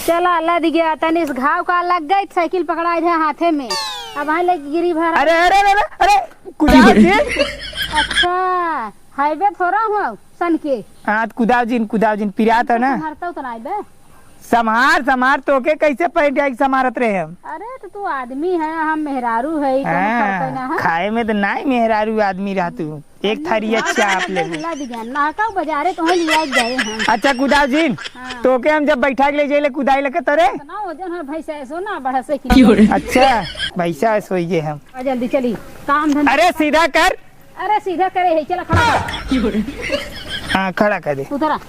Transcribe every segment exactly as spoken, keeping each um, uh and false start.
चला, लद गया, तनी से घाव का लग गई, साइकिल पकड़ाइ दे हाथे में। अब हाँ लेके गिरी भरा। अरे, अरे, अरे, अरे, अरे, कुदाव जी। अच्छा, हाईवे थोड़ा हुआ सन के। हाँ, तो कुदाव जिन, कुदाव जिन, पिरात है ना। संभारता तो ना बे। संभार, संभार, तोके कैसे पैंट आई संभारत रहे हम? अरे, तो तू आदमी है, हम मेहरारू है, ई कौनो हाँ, फर्क है ना, हाँ? खाए में तो नाई मेहरारू आदमी रह तू। एक थारी अच्छा आप ले। ला दिया, ना का बजारे तो लिया गए हम। अच्छा, कुदाव जिन, हाँ। तोके हम जब बैठा के ले जाइले कुदाई लगे तोरे? इतना वजन है भैंसा, ऐसो ना बढ़ा से की। अच्छा, भैंसा ऐसो ही है हम। आ, जल्दी चली, काम धंधा। अरे, सीधा कर। अरे, सीधा करे है, चला खड़ा कर। हाँ, खड़ा कर दे। उतरा।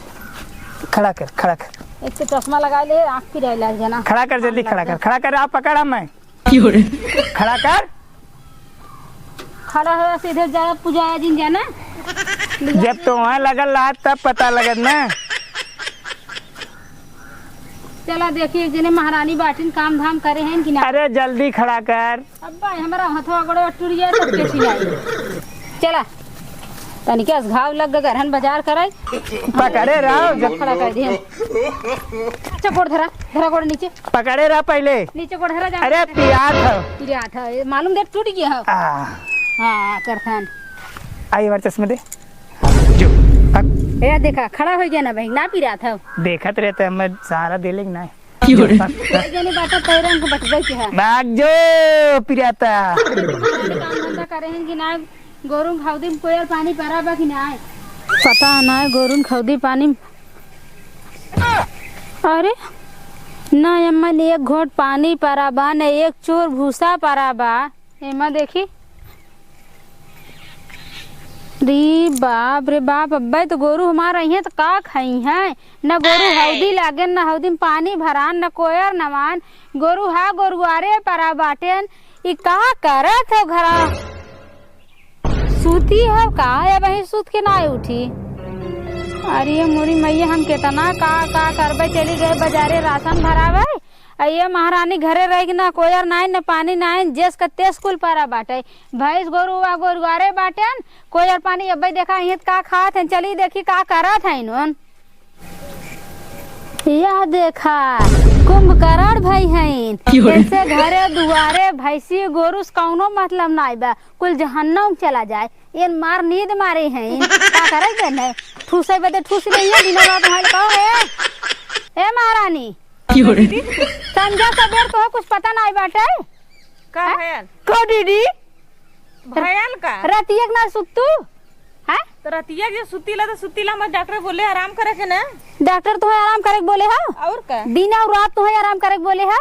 खड़ा कर, खड़ा कर। एक तो चश्मा लगा ले, आँख पिराए लग जाना। खड़ा कर, जल्दी खड़ा कर, खड़ा कर, आप पकड़ हम मैं। खड़ा कर। खड़ा हो, सीधे जा, पूजा जिन जाना। जब तो वहाँ लगल रहा, तब पता लगत ना। चला देखी, एक जने महारानी बाटिन, काम धाम करे हैं कि ना? अरे, जल्दी खड़ा कर। अब्बा, हमरा हथवा गोड़वा टूट गया, तब के छिलाई। चला, तनिके से घाव लग गए, गरहन बाजार कराई। पकड़े रहो, जब खड़ा कर दिए। अच्छा, गोड़ धरा, धरा गोड़ नीचे। पकड़े रह पहले। नीचे गोड़ धरा जा। अरे, पिरात है। पिरात है, मालूम दे, टूट गया है। आ। हाँ, करथन। आई, हमारे चश्मे दे। जो, अब। ए, देखा, खड़ा हो गया ना भाई, ना पिरात है। देखत रहते, हमें सहारा दे लेकिन ना। क्यों रे? भाई जाने बाटा पैरन को बटबै के है। भाग जो, पिराता। काम धंधा करे हैं कि ना? गोरू हौदी में कोयर पानी परा बा कि ना? पता ना, गोरू हौदी पानी। अरे, ना अम्मा, ने एक घोट पानी परा बा, ने एक चोर भूसा परा बा। एमा देखी। रे बाप रे बाप, अब्बे तो गोरू हमार अइहें तो का खइहें? न गोरू हाँ। हौदी लागेन, न हौदी में पानी भरान, न कोयर नवान। गोरू हा गोरुआरे परा बाटेन। ई का करत हो घरा? सूती हो का? या वहीं सूत के ना उठी? अरे मोरी मैया, हम केतना का, का करबे? चली गए बजारे राशन भरावे। आ ये महारानी घरे रह के ना कोयर नाइन, ना पानी नाइन, जेस का तेस कुल परा बाटे। भैंस गोरू आ गोरुआरे बाटेन, कोयर पानी अब्बे देखा हित का खात हैं, चली देखी का करत हैं इन्होन। यह देखा, कुंभकर्ण भई हैं। क्यों रे? इनसे घरे दुआरे भैंसी गोरू से कौनो मतलब नाई बा, कुल जहन्नम चला जाए। ये मार नींद मारे हैं, का करे बे नहीं? ठूसे बदे ठूस रही है, दिनों रात वहाँ कहो है। ए महारानी, क्यों रे? संझा सबेर तोहे कुछ पता नाई बाटे? का हैं? भयल? का दीदी? भयल का? रतिया के ना सुतू? हैं? तो रतिया के सुतीला तो सुतीला, हम डॉक्टर बोले आराम करे के ना। डॉक्टर तोहे आराम करे के बोले हा? और का? दिन और रात तोहे आराम करे के बोले हा?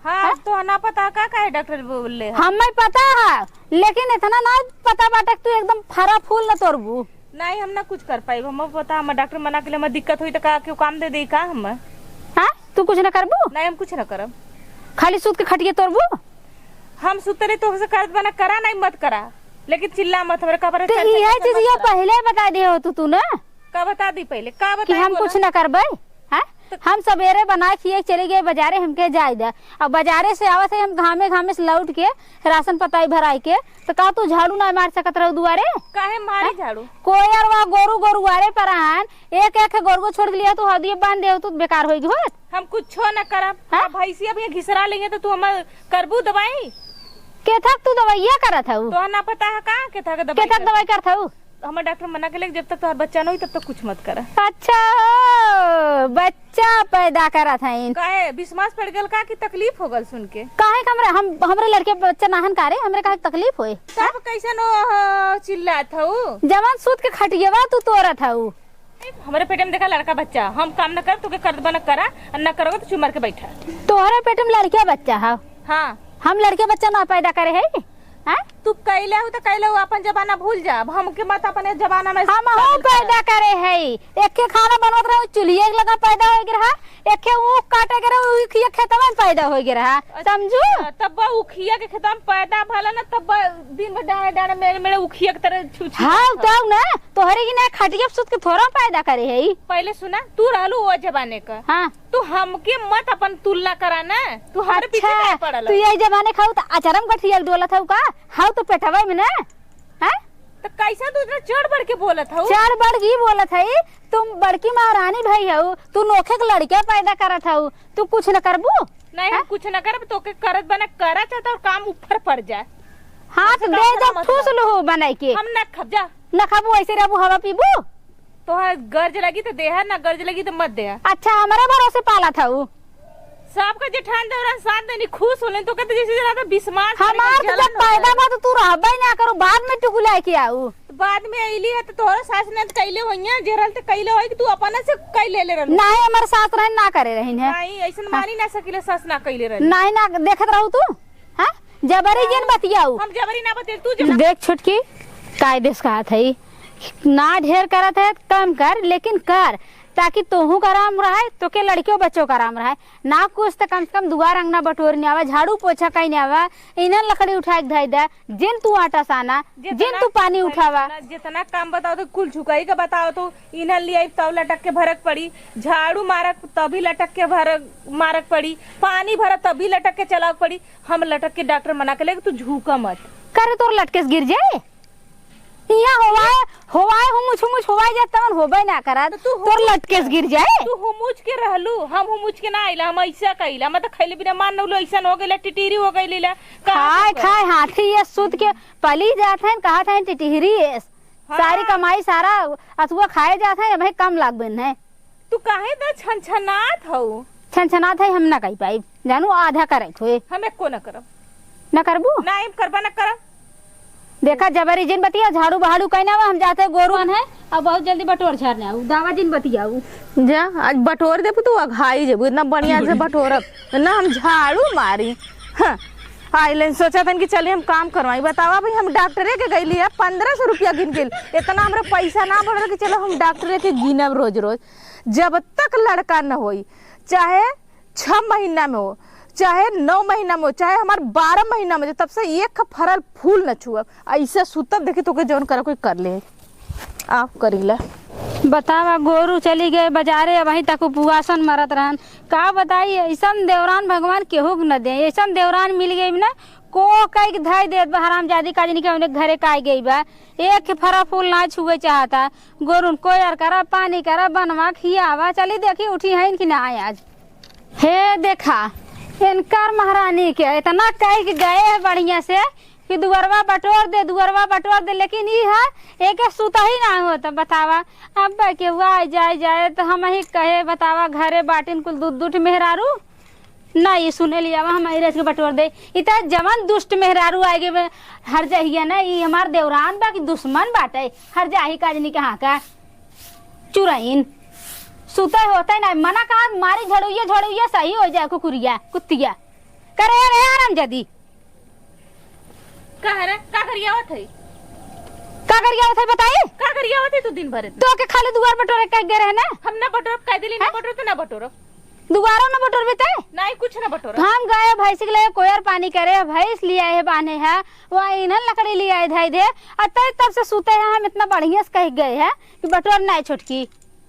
हाँ, हैं? तो ना पता का, काहे डॉक्टर बोले हा? हमें पता है, लेकिन इतना ना पता बाटे कि तू एकदम फरा फूल न तोड़बू। नहीं, हम ना कुछ कर पाइब। हम पता, हम डॉक्टर मना के लिए, हमें दिक्कत हुई तो का, क्यों काम दे दे का हम? हाँ, तू कुछ ना करबू? नहीं, हम कुछ ना करब। खाली सूत के खटिया तोड़बू? हम सुतले तो हमसे करत बना करा, नहीं मत करा, लेकिन चिल्ला मत हमरे कपड़े तो चल, चल, ये चल, चीज मत ये करा। पहले बता दे हो तू, तू ना? का बता दी पहले? का कि बताई हम बोला? कुछ ना करबे? हैं? तो हम सबेरे बना खिए चले गए बजारे, हमके जाए दे। अब बजारे से आवत है हम घामे घामे से लौट के राशन पताई भराई के, तो का तू झाड़ू ना मार सकत रहो दुआरे? काहे मारी हैं? झाड़ू? कोयरवा गोरू गोरुआरे पर आन, एक एक गोरू छोड़ के लिया तू हदिये बांध दे तू बेकार होई होत। हम कुछो न करब। हैं? अब भैंसी अब ये घिसरा लेंगे तो तू हमर करबू दवाई? केथक तू दवाइया करत हऊ? तो ना पता है का केथक दवाई केथक करब? दवाई करत हऊ? हमर डॉक्टर मना के ले, जब तक तोहार बच्चा न होई, तब तक कुछ मत करा। अच्छा हो, बच्चा पैदा करत हईन। काहे, विश्वास पड़ गल का कि तकलीफ हो गल सुन के? काहे के हमरे, हम, हमरे लड़के बच्चा नाहन का रे, हमरे काहे तकलीफ होए? तब कैसे नो, अ, चिल्लात हऊ? जवन सूत के खटियवा तू तोरत हऊ। हमरे पेटे में देखा लड़का बच्चा, हम काम न करब, तोके करत बना करा, और न करबो तो चुप मार के बैठा। तोहरे पेटे में लड़के बच्चा है? हाँ। हम लड़के बच्चा ना पैदा करे है? हैं? तू कैले हो तो कैले हो, अपन जमाना भूल जा। अब हमके मत अपने जमाना में हम हो पैदा करे है। एके खाना बनवत रहो, चूल्हिए लगा पैदा हो गया रहा, एके ऊख काटे के रहो, ऊखिया खेतवा में पैदा हो गया रहा। अच्छा, समझू? तब वो उखिया के खेतवा में पैदा भला ना, तब वो दिन भर डांडे डांडे मेरे मेरे उखिया के तरह छू छू हाँ, खाओ। तब ना, तोहरे की ना खटिया पे सुत के थोड़ा पैदा करे है। पहले सुना, तू रहलू वो जमाने का। हाँ। तू हमके मत अपन तुलना करा ना, तू हमारे पीछे अच्छा, काहे पड़ल? तू यही जमाने खाऊ तो अचरम गठिया डोलत हऊ का? हाउ तो पेटवा में ना? हैं? तो कैसा तू इतना चढ़ बढ़ के बोलत हऊ? चढ़ बढ़ के बोलत हई, तुम बड़की महारानी भई हऊ, तू नोखे के लड़किया पैदा करत हऊ, तू कुछ न करबू? नहीं, हम हाँ? कुछ न करब, तोके करत बना करा चाहता और काम ऊपर पड़ जाए। हाँ, हमसे तो काम दे दे, खराब मत ठूस कर। लूहू बनाई के। हम न खब जा। न खाबू, ऐसे रहबू, हवा पीबू? तोहर गर्ज लगी तो देहा, ना गर्ज लगी तो मत देहा। अच्छा, हमरे भरोसे पालत हऊ। सबका जेठान देवरान साथ देनी, खुश होले, तो कहते जैसे जना तो बिस्मार करे हमार के तो जलन जब पैदा होता है। बा तो तू रहबे ना करू, बाद में टुकुला के आऊ। तो बाद में अइली है तो तोहरा सास ने तो कैले होइया, जे रहल तो कैले होई कि तू अपना से कैले ले रहलू। नहीं, हमार सास रहन ना करे रहिन है। नहीं, ऐसन हाँ। मानी ना सकिले सास ना कैले रहल। नहीं ना, देखत रहू तू। हाँ? जबरी जिन बतियाऊ। हम जबरी ना बतियाई, तू जब देख छोटकी, कायदे से कहत हई, ना ढेर करत है, कम कर, लेकिन कर, ताकि तोहू का आराम रहे, तोके लड़कियों बच्चों का आराम रहे। ना कुछ तो कम से कम दुआर अंगना बटोरने आवा, झाड़ू पोछा कइने आवा, इन्हन लकड़ी उठाए के धई दे, जिन तू आटा साना, जिन जितना तू पानी उठावा। जितना काम बताओ तो कुल झुकाई के बताओ तो, इन्हन ले आई तब लटक के भरक पड़ी, झाड़ू मारक तभी लटक के भरक, मारक पड़ी, पानी भरक तभी लटक के चलावक पड़ी। हम लटक के डॉक्टर मना के लेके तू झुका मत। करे तोर लटके से गिर जाए? इहाँ होवाए, होवाए हुमुच हुमुच होवाए जाए तवन होबे ना करा। तो तू तोर हुमुच लटके से के, गिर जाए? तू हुमुच के रहलू, हम हुमुच के ना आइला, हम ऐसा कइला, हम तो खैले बिना मान नौलू, ऐसा हो गइला, टिटिरी हो गइला। का खाए, खाए हाथी ये सूत के पली जात है, कहा था टिटिहरी है। हाँ। सारी कमाई, सारा अथुआ खाए जात है, भाई कम लाग बिन है। तू काहे इतना छनछनात हऊ? छनछनात है, हम ना कही पाई, जानू आधा करे हुए। हम एको ना करब। ना करबू? ना, हम करबा ना करब। देखा, जबरी जिन बतिया, झाड़ू बहाड़ू कइने आवा, हम जाते गोरू। कौन है? अब बहुत जल्दी बटोर झाड़ने आऊ, दावा जिन बतियाऊ। जा, आज बटोर देबू तू, अघाई जेबू, इतना बढ़िया से बटोरब ना, हम झाड़ू मारी। हाँ, आइलन सोचा थन कि चलिए हम काम करवाई। बतावा भाई, हम डॉक्टरे के गइली है, पन्द्रह सौ रुपया गिन गेल, इतना हमरा पैसा ना बढ़ल कि चलो हम डॉक्टरे के गिनब रोज रोज। जब तक लड़का न होई, चाहे छह महीना में हो, चाहे नौ महीना में हो, चाहे हमार बारह महीना में हो, तब से एक फरल फूल न छुअब। ऐसे सुतब, देखी तोके जौन करा कोई कर ले। आप करीला। बतावा, गोरू चली गए बाजारे, अबहीं तक उपवासन मरत रहन। का बताई, ऐसन देवरान भगवान केहू के न दे। ऐसन देवरान मिल गई ना, को कई के धई देत बा, हरामजादी का जनी के उन्हें घरे काई गई बा। एक फरा फूल ना छुए चाहता। गोरुन कोयर करा, पानी करा, बनवा खियावा। चली देखी उठी हैं कि ना आज। हे देखा, इनकर महारानी के इतना कह के गए है बढ़िया से कि दुअरवा बटोर दे, दुअरवा बटोर दे, लेकिन ई है एके सुतही ना होत। बतावा, अब केहू आए जाए जाए तो हम ही कहे, बतावा, घरे बाटिन कुल दू दू ठे मेहरारू, ना ई सुने लिया हम ही रच के बटोर दे। ई त जवन दुष्ट मेहरारू आए गए हर जहिया ना, ई हमार देवरान बा कि दुश्मन बाटे, हर जाही काजनी कहाँ का चुरैन। सुते होते ना, मना कहा मारी झड़ुइया, झड़ुइया सही हो जाए कुकुरिया, कुत्तिया। करे रे हरामजादी। का है रे? का गरियावत है? का गरियावत है बताई? का गरियावत है तू दिन भर इतना? तो के खाली दुआर बटोरे कह गए रहे ना? हम ना बटोरब, कह देली ना हैं? बटोर तो ना बटोरब। दुआरो ना बटोरबे ते? नहीं, कुछ ना बटोरब। हम गए भैंस के लिए कोयर पानी करे, भैंस ले आए है बांधे है, वह इन्हन लकड़ी ले आए धई दे, और तब तब से सूते हैं हम, इतना बढ़िया से कह गए हैं कि बटोर नहीं छोटकी।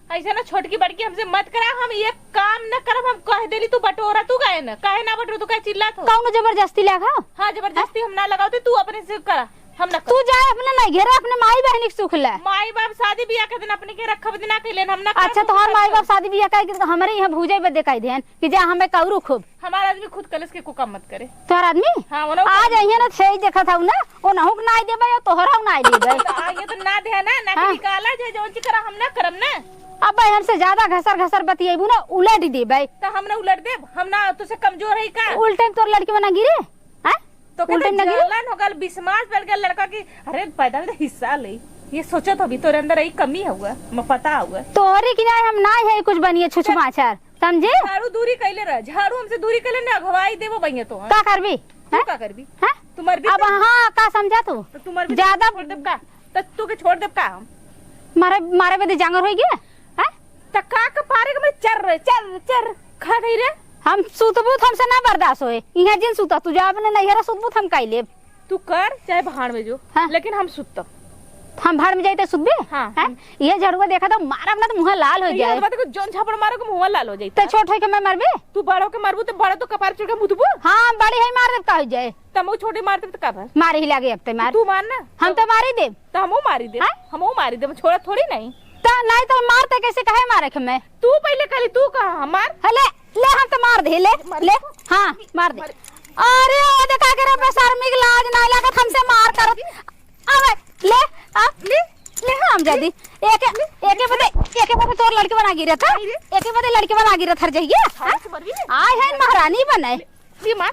ऐसे ना छोटकी बड़की हमसे मत करा, हम ये काम न करब, हम कह देली तू बटोरा, तू काहे न, काहे ना बटोर, तू काहे चिल्लात हो? कौनो जबरदस्ती लगा? हाँ, जबरदस्ती हम ना लगावते, तू अपने से करा, हम ना करब। तू जाए अपने नहीं घेरे, अपने माई बहनी के सुख ले। माई बाप शादी बियाह के दिन अपने के रखब दिन ना कैले, हम ना करब, अच्छा, हम तोहार ना माई करब। बाप शादी बियाह कह के तो हमरे यहाँ भूजे बदे कह देन कि जा हमें कौरू खूब। हमार आदमी खुद कलश के को काम मत करे। तोहर आदमी? हाँ, ओनहु आज के अइहे ना, थे देखत हऊ ना, ओनहु के नाई देबे, और तोहरा के नाई देबे। तो आ, ये तो ना दे ना, ना हाँ। के निकाला जाए, जौन चीज करा हम ना करब ना। अब भाई हमसे ज्यादा घसर घसर बतियेबू ना, उलट देबे। तो हम ना उलट देब, हम ना तुझसे कमजोर है का? उल्टे में तोर लड़की बना गिरे, हैं? तो उल्टे कहते में ना गिरे? जलन हो गल, बिस्मास बढ़ गल लड़का की, अरे पैदा में तो हिस्सा ले, ये सोचो तो अभी तोरे अंदर यही कमी हुआ, मैं पता हुआ। तोहरे की ना हम ना है कुछ बनिए छुछमाछर। समझे? झाड़ू दूरी कैले रह, झाड़ू हमसे दूरी कैले ना, अगवाई देबो बहिया तो। का करबी? तू हैं? का करबी? हैं? तू मरबी अब तो? हाँ, का समझा तू? तो तू मरबी तो ज्यादा छोड़ देब का? तो तू के छोड़ देब का हम? मारे, मारे बदे जांगर होई गया? हैं? त का के पारे के मैं चर रे, चर, चर, खा गई रे। हम सुतबू त हमसे ना बर्दाश्त होए। इहाँ जिन सुता, तू जा अपने नैहरा सुतबू त हम काई लेब। तू कर, चाहे भाड़ में जो, हाँ। लेकिन हम सुतब। हम भाड़ में जाई त सुतबे? हाँ। हैं? ये झड़ुआ देखा तो मारब ना तो मुँह लाल हो तो ये जाए। बात को जौन झापड़ मारो के मुँह लाल हो जाई। तो छोट होई के मैं मरबे? तू बड़ो के मरबू तो बड़ो तो कपार चढ़ के मुतबू। हाँ, बड़ी है, मार देब का हो जाए? त हमहू छोटे मार देब त का भल? मारे ही लागे अब ते मार। तू मार ना। हम तो मारी देब। त हमहू मारी देब। हाँ? हमहू मारी देब, छोड़ा थोड़ी नहीं। त नहीं तो मार ते कैसे कहे मारे के मैं? तू पहले कहली, तू कहा हमार? हले, ले हम तो मार दे, ले, मार ले, दे। हाँ, मार दे। मार। अरे, ओ देखा के रे बेशर्मी के लाज नहीं लागत हमसे मार करत। अबे, ले, आ, ले, ले, हाँ, हम जादी। एक, एक बदे, एक बदे तोर लड़के बना गिरत है। नहीं रे। एक बदे लड़के बना गिरत हर जाइए। हाँ, हाँ? से मरबी रे। आए हैं महारानी बने। दी मार,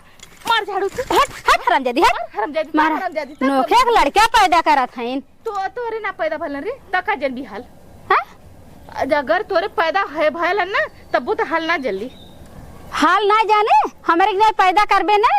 मार झाड़ू से। हट, हट, हरामजादी, हट। मार, हरामजादी, मार। हरामजादी, तब नोखे के लड़का पैदा करत हईन। तो तोरे ना पैदा भलन रे, तका जन भी हाल। हाँ? अगर तोरे पैदा है भयल ना, तब वो तो हाल ना जल्दी। हाल ना जाने, हमरे के जब पैदा करबे ना,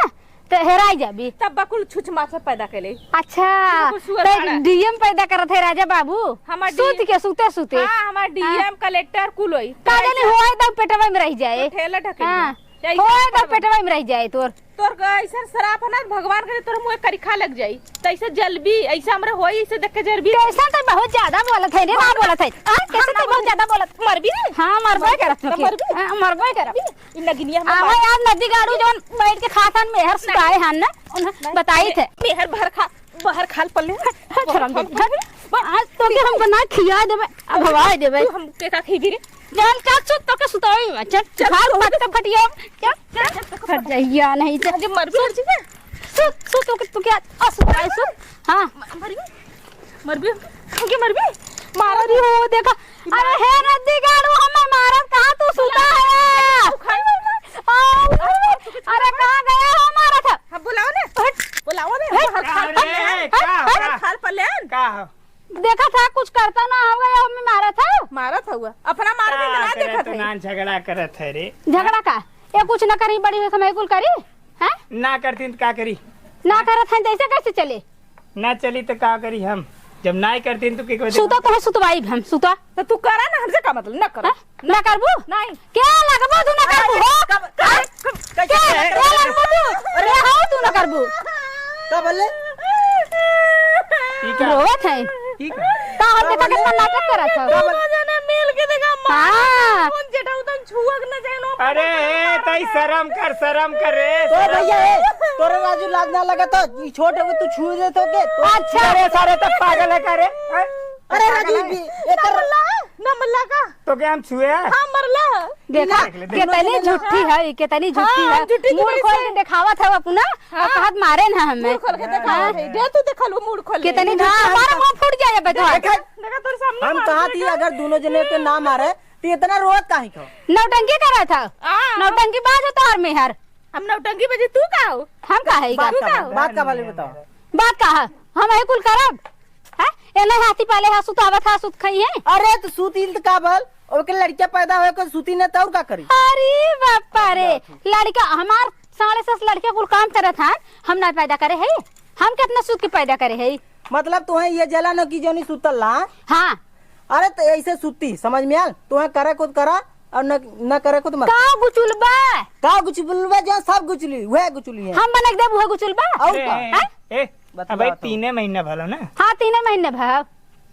तो हेराई जाबी। तब बकुल छुछ मार से पैदा कैले। अच्छा, बकुल सुअर तो पाड़ा। डीएम पैदा करत है राजा बाबू। हमार सूत डीएम। के, सूते, सूते। हाँ, हमार हाँ। डीएम, कलेक्टर कुल होई। का तो जाने ऐसे होए तब पेटवा में रह जाए। तो ठेला ढकेल हाँ। दे। ऐसे होए तब करब। पेटवा में रह जाए तोर। तोर का ऐसन श्राप है ना, भगवान करे तोर मुँह करिखा लग जाई। तो ऐसे जलबी, ऐसे हमरा होई, ऐसे देख के जलबी। कैसन तो बहुत ज्यादा बोलत है रे, ना बोलत है। हाँ, कैसन तो बहुत ज्यादा बोलत। मरबी रे। हाँ, मरबे करत तो मरबी। हाँ, मरबे करब। ई नगिनिया हम आवा यार नदी गाड़ू जौन बैठ के खातन मेहर सुताए हन ना, उन्हें बताई थे। मेहर भर खा, बाहर खाल पल्ले। हट, हट, हराम दे। हट। आज तो के हम बना खिया देबे, अब हवा देबे। तू हम के का खिबी रे? चल, चल, सुत, तो के सुताई में। चल, चल, खाल तू पत्ता खटिया। चल, चल, चल, हट जाइया नहीं, चल। आगे मर भी हट जाइए। सुत, सुत, तो के, तू क्या, आ, सुताई, सुत। हाँ। म-, मर गई? मरबी? हमके मरबी? मारा अरे हो, देखा। अरे हे रद्दी गाड़ू, हमें मारत कहाँ तू सुता है? आ, अरे कहाँ गया हो मारत है? हाँ, बुलाओ ने। हट। बुलाओ ने। हट। बाहर खाल अरे, पलेन। का हट, हो? हट। खाल पलेन। का हो? देखा था, कुछ करता ना होगा, ये हमें मारत है। मारत हुआ। अपना मार के का ना करे देखत तो है। ना झगड़ा करत है रे। झगड़ा का? ये कुछ ना करी, बड़ी हो समय कुल करी? हैं? ना करतीन तो का करी? ना करत हैं, जैसे कैसे चले? ना चली तो का करी हम? जब नाई करतीन तो के को सुता तो है, सुतवाई हम, सुता। तो तू करा ना, हमसे का मतलब, ना करा। हाँ? ना करबू? नहीं। क्या लगबू तू ना करबू, हो? कब, कब, हाँ? कब, क्या, कैसे? क्या लगबू तू? अरे, हो तू ना करबू? का बोले? ई का? रोवत है। ई का? का हो, देखा कितना नाटक करत हो? का बोले? दोनों जने मिल के देखा, मार हाँ। कौन जेठाऊ तन छुअक न जाए, नो अरे, पता ए, तई शरम कर, शरम कर रे, ए शरम। भैया, ए, तोरे राजू लाज ना लगा तो, ई छोट है, वो तू छू दे तो के? तो अच्छा। अरे, सारे तो पागल है का रे? हैं? अरे, पागल राजू, है? भी, ए, ना कर मल्ला, ना मल्ला का? तो क्या हम छुए हैं? हाँ, मरला। देखा, देख ले, देख ले। कितनी झूठी है, कितनी झूठी हाँ, है। झूठी, झूठी मूड़ खोल से। के देखावत है अपना, हाँ। और कहत मारे ना हमें। मूड़ खोल के देखावत हाँ। है। दे तू देखा लो, मूड़ खोल के। कितनी ना, झूठी, हम हमारा तो मुंह फूट जाए, बेटा। देखा, देखा, तोर सामने हम मार कहा थी, देगा। अगर दोनों जने के ना मारे, तो इतना रोत काहे को? नौटंकी कर रहा था। हाँ। नौटंकी बाज होता हर मेहर। हम नौटंकी बजे, तू का हो? हम का है, बात तू का का हो? बात का वाले बताओ। बात का है? हम है कुल करब? हैं? एने हाथी पाले हा, सुतावत हा, सुत खई है। अरे, तो सुतीन त का भल? ओके लड़का पैदा होए को सुतीन त और का करी? अरे बापा रे, लड़का हमार साढ़े सात लड़के कुल काम करत हन, हम ना पैदा करे है? हम कितना सुत के पैदा करे है? मतलब तोहे ये जलन हो कि जौनी सुतल ला? हाँ। अरे, तो ऐसे सुती, समझ में आल? तोहे करे खुद करा, और न, न करे खुद मत। का गुचुलबा? का गुचुलबा? जो सब गुचुली, वह गुचुली है। हम बना के देब, वह गुचुलबा? और ए, का? ए, हैं? ए, बताओ अब भाई तो। तीने महीना भलो ना? हाँ, तीने महीने भा।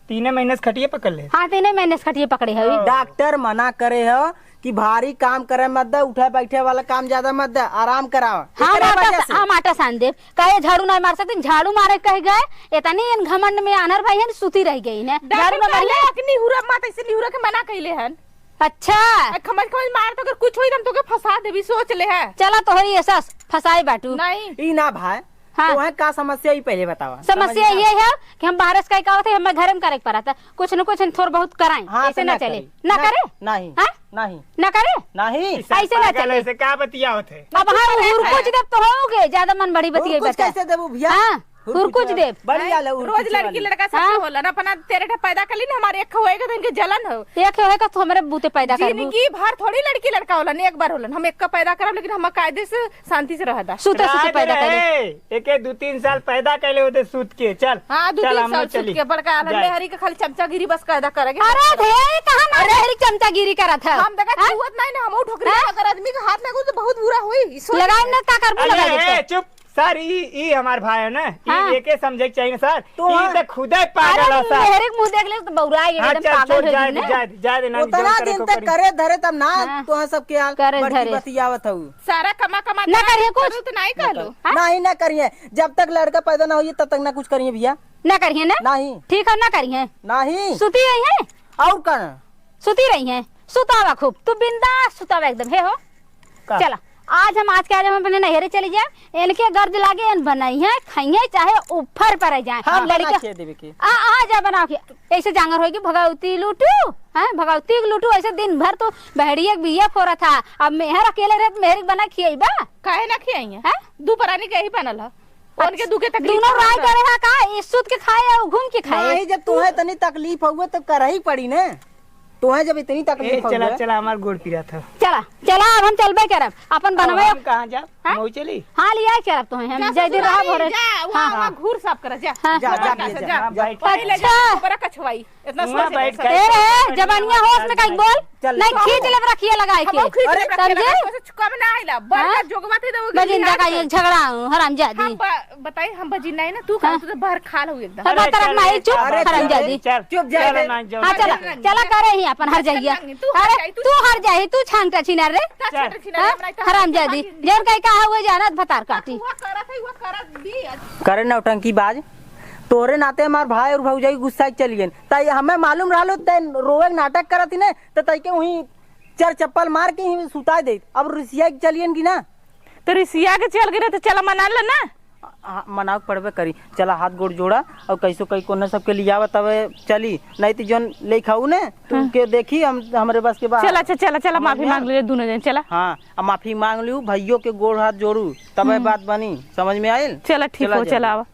तीने महीने से खटिया पकड़ ले। हाँ, तीने महीने से खटिया पकड़े है। ओ। डॉक्टर मना करे हो कि भारी काम करे मत दे, उठे बैठे वाला काम ज्यादा मत दे, आराम कराओ। हाँ, एकरे आटा वजह सा-, से। हम आटा सान देब। काहे झाड़ू ना मार सकते? झाड़ू मारे कह गए, इतनी इन घमंड में आनर भाई है, सुती रह गई है। झाड़ू डॉक्टर ना मारिए। कहले कि निहुरा मत, ऐसे निहुरा के मना कैले हन। अच्छा। आ, खमज खमज मार तो अगर कुछ होई, त हम तोके फंसा देबी, सोच ले है। चला तो होई ऐसा, फंसाए बाटू। नहीं। ई ना भाई, हाँ। तो है का समस्या, ई पहले बतावा। समस्या समझ में ये है कि हम बाहर से कहीं का होते, हमें घर में करे के पड़ा था। कुछ न कुछ हम थोड़ा बहुत कराएं, हाँ, ऐसे तो ना ना चले। करी। ना ना, करे? नहीं, हाँ? नहीं। ना करे? नहीं। ऐसे ना पागल चले। ऐसे का बतिया होते? अब हाँ, हुरकुच देब तो होगे, ज्यादा मन बड़ी बतिया हुरकुच बता। कैसे देबू भैया? हाँ। हुरकुच देब। बढ़िया ले, हुरकुच रोज लड़की वाली। लड़का सबसे हाँ। होलन, अपना तेरे ठे पैदा कर ली ना, हमारे एक होएगा तो इनके जलन हो। एक होएगा तो हमारे बूते पैदा करबू। जिंदगी भर थोड़ी लड़की लड़का होलन, एक बार होलन। हम एक का पैदा करब, लेकिन हम कायदे से शांति से रहदा। सुते सुते राज पैदा कर ले। रहे, एके दू तीन साल पैदा कर ले होते सूत के, चल। हाँ, दू चल, तीन हम साल लोग सूत चली। के बड़का आलन जाए। मेहरी के खाली चमचागिरी बस पैदा करेंगे। अरे, ढेर कहाँ ना अरे। मेहरी चमचागिरी करत है? हम देखा हाँ? छुअत नहीं ना, हम ठोकरी हाँ? अगर आदमी के हाथ लगो तो बहुत बुरा होई। ई सोच लगाओ ना, का करबू, अरे, लगा ए, देते। चुप। सर, ई, ई हमार भाई है ना, ई हाँ। एके समझे के चाहिए ना सर। तो ई हाँ। तो खुदे पागल अरे, है सर। मेहरे के मुंह देख ले तो बौरा गए, हाँ, एकदम चल, पागल छोड़, हो जाए गई दे, ना। जाए दे, जाए दे, ना, ओतना इंजन दिन तक करे धरे तब ना, हाँ। तो हाँ सब के हाल करे बड़की धरे। बतियावत हऊ। सारा कमा कमा ना के करिए कुछ। करू तो नहीं कहलो। हाँ? नहीं, ना करिए। जब तक लड़का पैदा ना होइए, तब तक ना कुछ करिए भैया। ना करिए ना? नहीं। ठीक है, ना करिए। नहीं। सुती रही है? और का? सुती रही है? सुतावा खूब। तू बिंदास सुतावा एकदम, हे हो? का? चला, आज हम, आज के आज हम अपने नैहरे चली जाए। इनके गर्ज लागे, इन बनाई है, खाइए, चाहे ऊपर पर जाए। हम बना लड़के के देवे के। आ, आ जा बना के। ऐसे जांगर होई कि भगवती लूटू, हैं? भगवती के लूटू, ऐसे दिन भर तो बहरिया के बिया फोरा था। अब मेहर अकेले रहे तो मेहर के बना खियाई बा? काहे ना खियाई है? हैं? दू परानी के ही बनल है। उनके अच्छा, दुखे तकलीफ दोनों राय करे हा का? ई सुत के खाए और घूम के खाए? नहीं, जब तुम्हें इतनी तकलीफ हुए तो कर ही पड़ी ना। तुम्हें जब इतनी तकलीफ ए, चला, हुए। चला, हमार गोड़ पिरात है। चला, चला, अब हम चलबे करब। अपन अब बनवे हम कहाँ जाब? हाँ? मऊ चली? हाँ, लिया चलब तुम्हें हम। जा जय दिन ससुरारी, रहा भोरे। जा, वहाँ, हाँ। वहाँ घूर साफ करा, जा। हाँ। जा, जा, जा, जा, जा, जा। जा, बैठ। अच्छा। बड़ा कछुआई। इतना हुआ सोच बैठ ले। के ए रे, जवानिया होश में कहीं बोल। चल। नहीं, खींच लेब रखिए लगाई के। हम खींच लेब रखिए समझे? लगाई, सोच कम ना आइला। बड़का हाँ? जोगवा थे तो वो बजिंदा का ये झगड़ा हूँ, हरामजादी। हम ब-, बताई, हम बजिंदा है ना, तू का, हाँ। तू तो बाहर खाल हो एकदम। अरे, अरे, बात रख माई, चुप, अरे, चल, हरामजादी। चल, चुप जा चल, रे। ना, जाओ। हाँ, चला, चल। चला करे ही अपन हर जाइए। तू हर अरे, जाई, तू तू हर जाई, तू छांगटा छिनार रे। हाँ? हरामजादी। जौन कहीं कहा हुए जाना, भतार काटी। हुआ करत है, हुआ करत दी। करे नौटंकी बाज। तोहरे नाते हमार भाई और भौजाई गुस्सा के चली गइन। ताई हमें मालूम रहलो, तै रोवे के नाटक करत ही ने, त ताई के वहीं चार चप्पल मार के ही सुता देत। अब रिसिया के चलियन की ना? तो रिसिया के चल गए तो चला मना ले ना। हाँ, मनाव पड़बे करी। चला हाथ गोड़ जोड़ा और कैसो कई कोने सबके लियावा तबे चली, नहीं तो जौन ले खाऊ ने, तू हाँ। के देखी हम, हमरे बस के बाहर। चला, अच्छा, चला, चला, समझ माफी में मांग आयल? ले दोनों जन, चला। हाँ, अब माफी मांग लियो, भइयो के गोड़ हाथ जोड़ू, तबे हम्म। बात बनी, समझ में आयल? चला, ठीक चला हो, जा। चला आवा।